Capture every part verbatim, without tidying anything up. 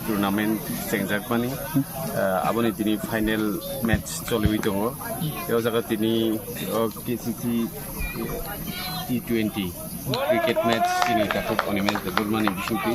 tournament chengjakmani, ah, aboni tini final match choliwi tongo. O jaga tini o K C C T twenty cricket match chini takhuk Animesh Debbarma ni bisingtwi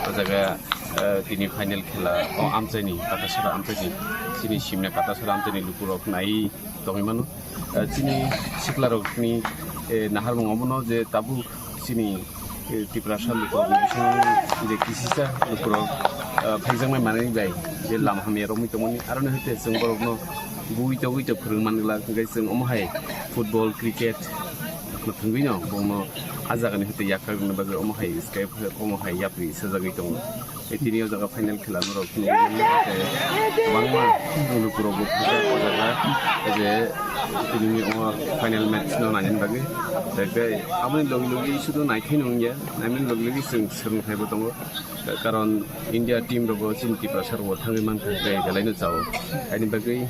o jaga, ah, tini final khela o amchaini Katasora amchaini chini simna Katasora amchaini lukurok nai tongwi mano. Ah, chini siklarokni, eh, naharmung omono je tabuk chini, eh, Tiprasa lukurokni bisingo je kisisa lukurok, ah, phaijaknai manwi bai je lama hamya romwi tongmani, aroni hwnkhe chwng borokno bui togwi to phwrwng man glak, hwnkhe chwng omo hai football, cricket no thwngwi no bono ah jagani hwnkhe yakarna bagwi omo hai sky omo hai yapri sajagwi tongo. Tei tini o jaga final khela norok phunukgwi mano, tei kwbangma lukurokbo phunukjak o jaga, je tini o final match no nainani bagwi. Tei, tei aboni logi logi sudu naikhai no wngya, naimani logi logi chwng swrwngthaibo tongo, karon India team rokbo chini Tiprasa rokbo thangwi mankha, tei belai no chao. Haini bagwi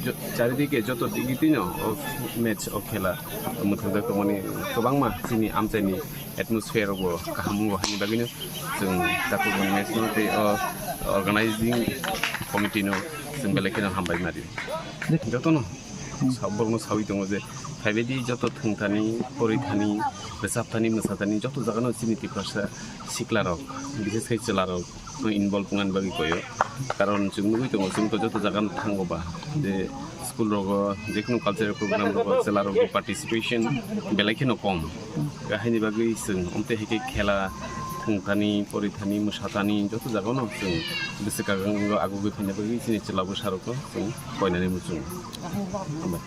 jo-, charidike joto digitwi no o match o khela mwthangjakmani kwbangma chini amchaini atmosphere bo kaham wngo, haini bagwino chwng takhuk match no tei o organizing committee no chwng belai kheno hambai mari. Jotono sa-, borokno sawi tongo je phaibaidi joto thwngthani, porithani, bwsapthani, mwsathani joto jagano chini Tiprasa siklarok, bises khai chwlarok no involve wngnani bagwi koyo. Karon chwng nugwi tongo, chwng to joto jagano thango ba je school rogo, jekunu cultural program rogo chwlarokni participation belai kheno kom. Haini bagwi chwng omtwi hai khe khela thwngthani, porithani, mwsathani joto jagano chwng bwswk kagango agugwi phaina bagwi chini chwla bwsarokno chwng koinani muchungo. Hambai.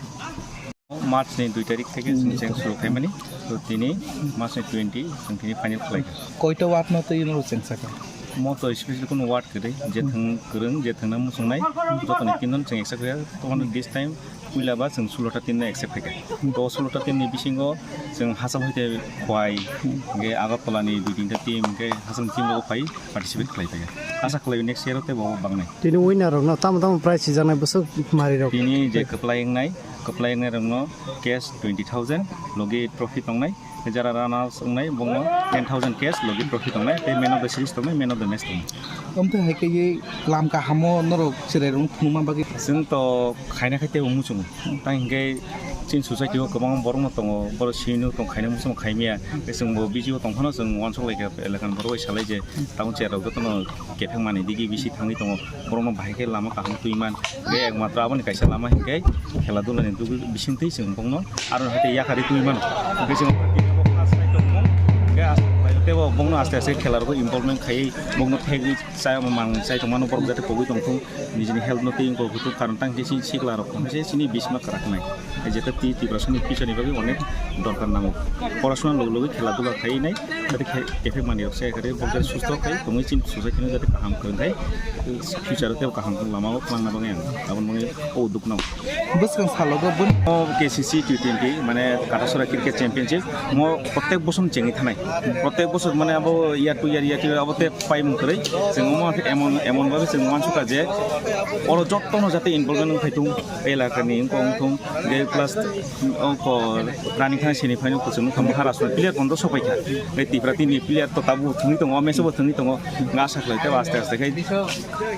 March ni dui tarik theke chwng cheng suru khaimani, to tini March ni twenty chwng tini final khlaikha. Koito ward no twi no cheng saka? Mo to special kuno ward kwrwi, je thwng kwrwng, je thwngna muchungnai, jotoni tinjon chwng accept khaikha. Tokon this time puila ba chwng sulota team no accept khaikha. To sulota team ni bisingo chwng Hasam hoite Khwai, hwnkhe Agartala ni dui tinta team, hwnkhe Hasam team rok phai participate khlai phaikha. Asa khlai next year o tei bo bangnai. Tini winner rokno tamo tamo prize sijaknai bwswk mari rok. Tini je kwplai wngnai, kwplai wngnai rokno cash twenty thousand, logi trophy tongnai, jara runners wngnai bongno ten thousand cash, logi trophy tongnai, tei man of the series tongnai, man of the match tongnai. Omtwi hai khe lam kahamo norok chwrai rok phunukma bagwi. Chwng to khaina khai tei muchungo. Tang hinkhe chini society o kwbangma borok no tongo, borok sini no tong khaina muchungo khaimya. Tei chwng bo busy o tong phano chwng uansuk lai kha, elekan borok bai salai je tabuk chair rok jotono kepheng mani digi bisi thangwi tongo, borokno bahai khe lama kaham twi man. Hwnkhe ekmatro aboni kaisa lama hinkhe khela dula ni dugui bisingtwi chwng bokno aro hai khe yakarwi twi mano. Hwnkhe chwng tei bo bokno aste aste khela rogo involvement khaiwi bokno thegwi chaya mang chai tongmano borok jate pogwi tongthung, nijini health no tei wngkok hwthuk karon tang khe chini sikla rok tong khe chini bisma kwrak nai. Jeta twi Tiprasani future ni bagwi onek dorkar nango. Porasona logi logi khela dula khai nai, jate khe-, kephek manwi rok se kare bo jate susto khai tongwi chini society no jate kaham kwrwng khai, future o tei kaham lama o twlangna bagwi ang aboni bagwi o dukno. Bwskang salogo bun- O K C C T twenty mane Katasora Cricket Championship mo protek bosor chengwi thanai. Protek bosor mane abo year to year, year to year abo te paimung kwrwi. Chwng omo khe emon, emon babe chwng uansukha je oro jottono jate involvement wng phai thung, elakani wngkha wng thung, je plus wngkha running thang sini phai nukha chwng nukha Maharashtra player pondo sopaikha. Tei Tipra team ni player to tabuk thwngwi tongo, o match o bo thwngwi tongo. Nga asa khlai tei aste aste khe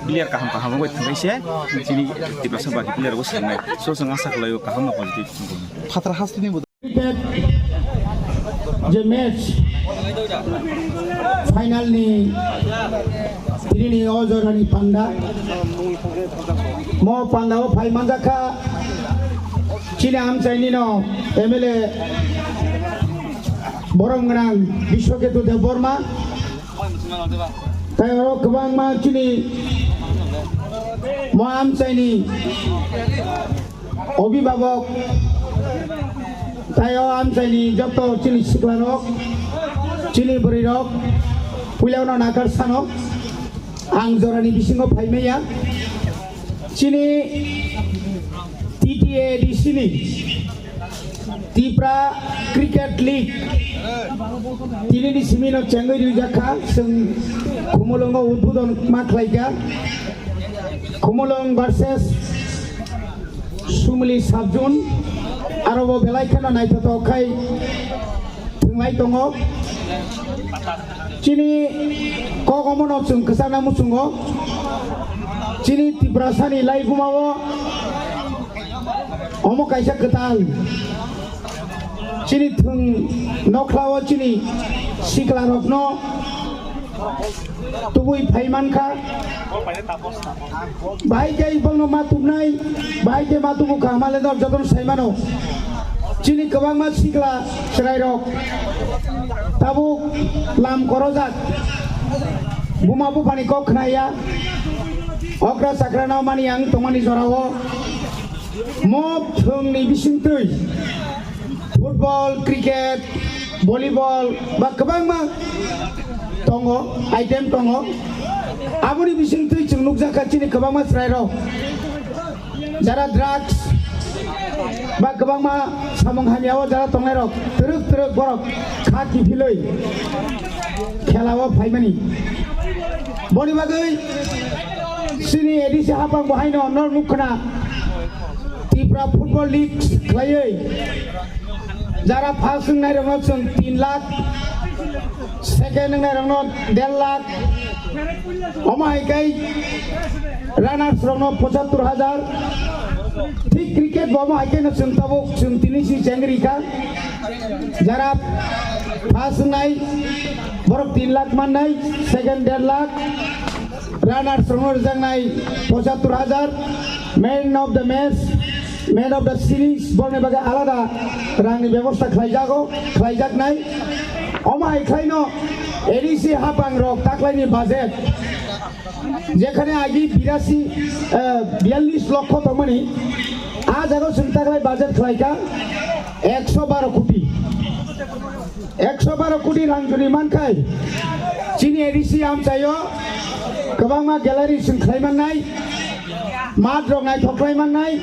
player kaham kaham rok bai thwngwi se chini Tiprasa baki player rok bo swngnai. So chwng asa khlai o kaham no positive wngkha. Phatar hasteni bo. Cricket je match final ni tini ni o jorani panda. Mo panda o phai manjakha chini amchaini no M L A borom gwnang Biswaketu Debbarma. Tai oro kwbangma chini mo amchaini obibabok, tai o amchaini joto chini siklarok, chini bwrwirok, puilano nakar sano ang jorani bisingo phaimaya. Chini T T A D C ni Tipra Cricket League tini ni simi no chengwi rijak kha, chwng Khumulwngo udbodon ma khlai kha. Khumulwng versus Sumli Sabjun, aro bo belai kheno naithothok khai thwnglai tongo. Chini kok omono chwng kwchangna muchungo. Chini Tiprasani laibumao omo kaisa kwtal. Chini thwng nokhlao chini siklarokno tubui phai mankha. Bahai khe bongno ma tubnai, bahai khe ma tubu kaham le dor jotono sai mano. Chini kwbangma sikla chwrairok tabuk lam korojak. Buma buphani kok khnaya. Okra chakra nw mani ang tongmani jorao. Mo thwngni bisingtwi football, cricket, volleyball ba kwbangma tongo, item tongo. Aboni bisingtwi chwng nukjakha chini kwbangma chwrairok jara drugs ba kwbangma samung hamyao jara tongnairok twrwk twrwk borok kha kiphilwi khelao phaimani. Boni bagwi chini A D C hapang bo haino norok nukkhna Tipra Football League khlaiwi jara first wngnairokno chwng tin lakh, second wngnairokno der lakh, omo hai khe runners rokno pochattor hajar. Thik cricket bo omo hai kheno chwng tabuk chwng tini si chengri kha. Jara first wngnai borok tin lakh mannai, second der lakh, runners rokno rwjaknai pochattor hajar, man of the match, man of the series borokni bagwi alada rangni bebosta khlaijago, khlaijaknai. Omo hai khlaino A D C hapang rok taklaini budget jekhane agi birasi, eh, biyallis lokho tongmani, a jaga chwng taklai budget khlaikha ekso baro koti. Ekso baro koti rang juni mankhai chini A D C amchaio kwbangma gallery chwng khlai mannai, mat rok naithok khlai mannai,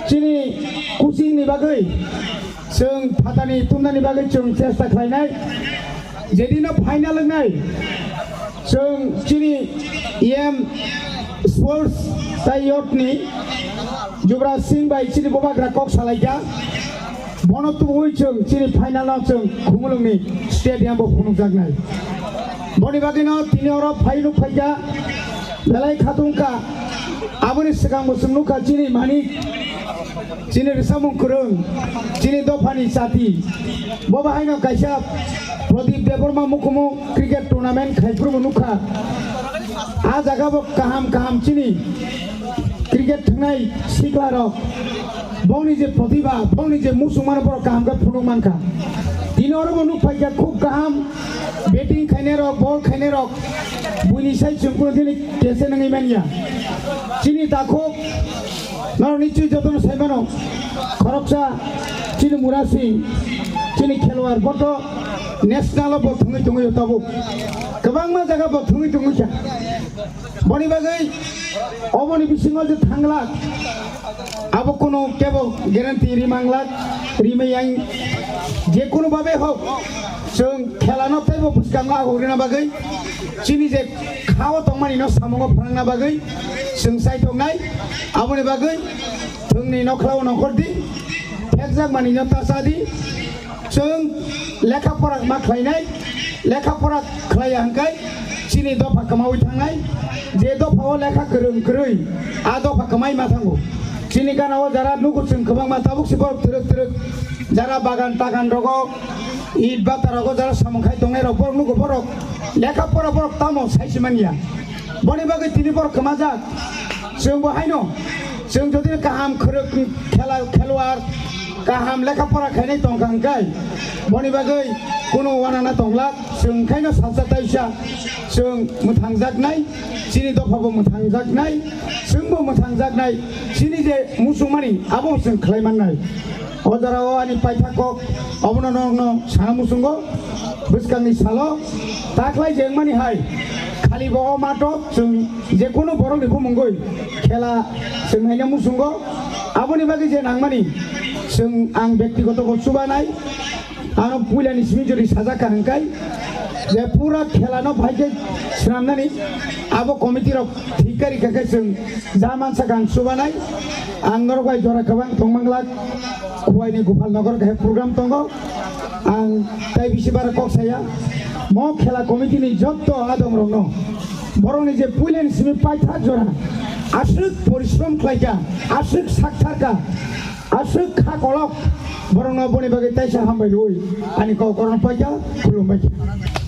chini coaching ni bagwi chwng phatani tumnani bagwi chwng chesta khlainai. Jedino final wngnai, chwng chini E M Sports tai Youth ni Jubraj Singh bai chini bobagra kok salaikha. Bono tubui chwng chini final no chwng Khumulwng ni stadium bo phunukjaknai. Boni bagwino tini oro phai nuk phaikha, belai khatungkha. Aboni swkang bo chwng nukha chini Manik, chini rwchapmung kwrwng, chini dophani chati. Bo bahaino kaisa Pradip Debbarma mukumu cricket tournament khaiphuru bo nukha. A jaga bo kaham kaham chini cricket thwngnai sikla rok, bongni je pratibha, bongni je muchungmano borok kaham khe phunuk mankha. Tini oro bo nuk phaikha khub kaham batting khainai rok, ball khainai rok, buini sai chwng kuno dini kese nangwi manya. Chini takhuk norok nichwi jotono sai mano, khoroksa chini Murasing, chini khelwar boto national o bo thwngwi tongwi tabuk. Kwbangma jaga bo thwngwi tongwi kha. Boni bagwi oboni bisingo je thanglak, abo kunu kebo guarantee ri manglak, ri mayang, je kunu babe hok, chwng khelano teibo bwskango ahok rina bagwi, chini je khao tongmani no samungo phrangna bagwi chwng sai tongnai. Aboni bagwi thwngni nokhlao nongkhor di, thekjak mani no tasa di. Chwng lekha pora ma khlainai, lekha pora khlaiya hwnkhe chini dopha kwmaui thangnai. Je dophao lekha kwrwng kwrwi, a dopha kwmai ma thango. Chini gana o jara nugo chwng kwbangma tabuk si borok twrwk twrwk, jara bagan tagan rogo, it bata rogo jara samung khai tongnai rok borok nugo, borok lekha pora borok tamo sai si manya. Boni bagwi tini borok kwmajak. Chwng bo haino, chwng jodi kaham khwrwk khela khelwar, kaham lekha pora khainai tongkha hwnkhe, boni bagwi kunu wanana tonglak, chwng khaino salsa taisa, chwng mwthangjaknai, chini dophabo mwthangjaknai, chwngbo mwthangjaknai, chini je muchungmani abo chwng khlai mannai. O jora o ani paithak kok obono norokno sana muchungo, bwskangni salo taklai je wngmani hai khali bo o mato chwng je kunu borokni bumungwi khela chwng haino muchungo. Aboni bagwi je nangmani chwng ang bektigoto bo chubanai, ano puilani simi jodi sajak kha hwnkhe je pura khelano bai khe swnamnani abo committee rok thik kari kha khe chwng ja mansa kang chubanai. Ang norok bai jora kwbang tongmanglak, Khowai ni Gopal Nagar khe program tongo. Ang tai bisi bara kok saya. Mo khela committee ni jotto adongrokno, borokni je puilani simi paithak jora aswk porishrom khlaikha, aswk saktharkha, aswk kha kolok, borokno boni bagwi taisa hambai rwi ani kok koron paikha, khulumbaikha.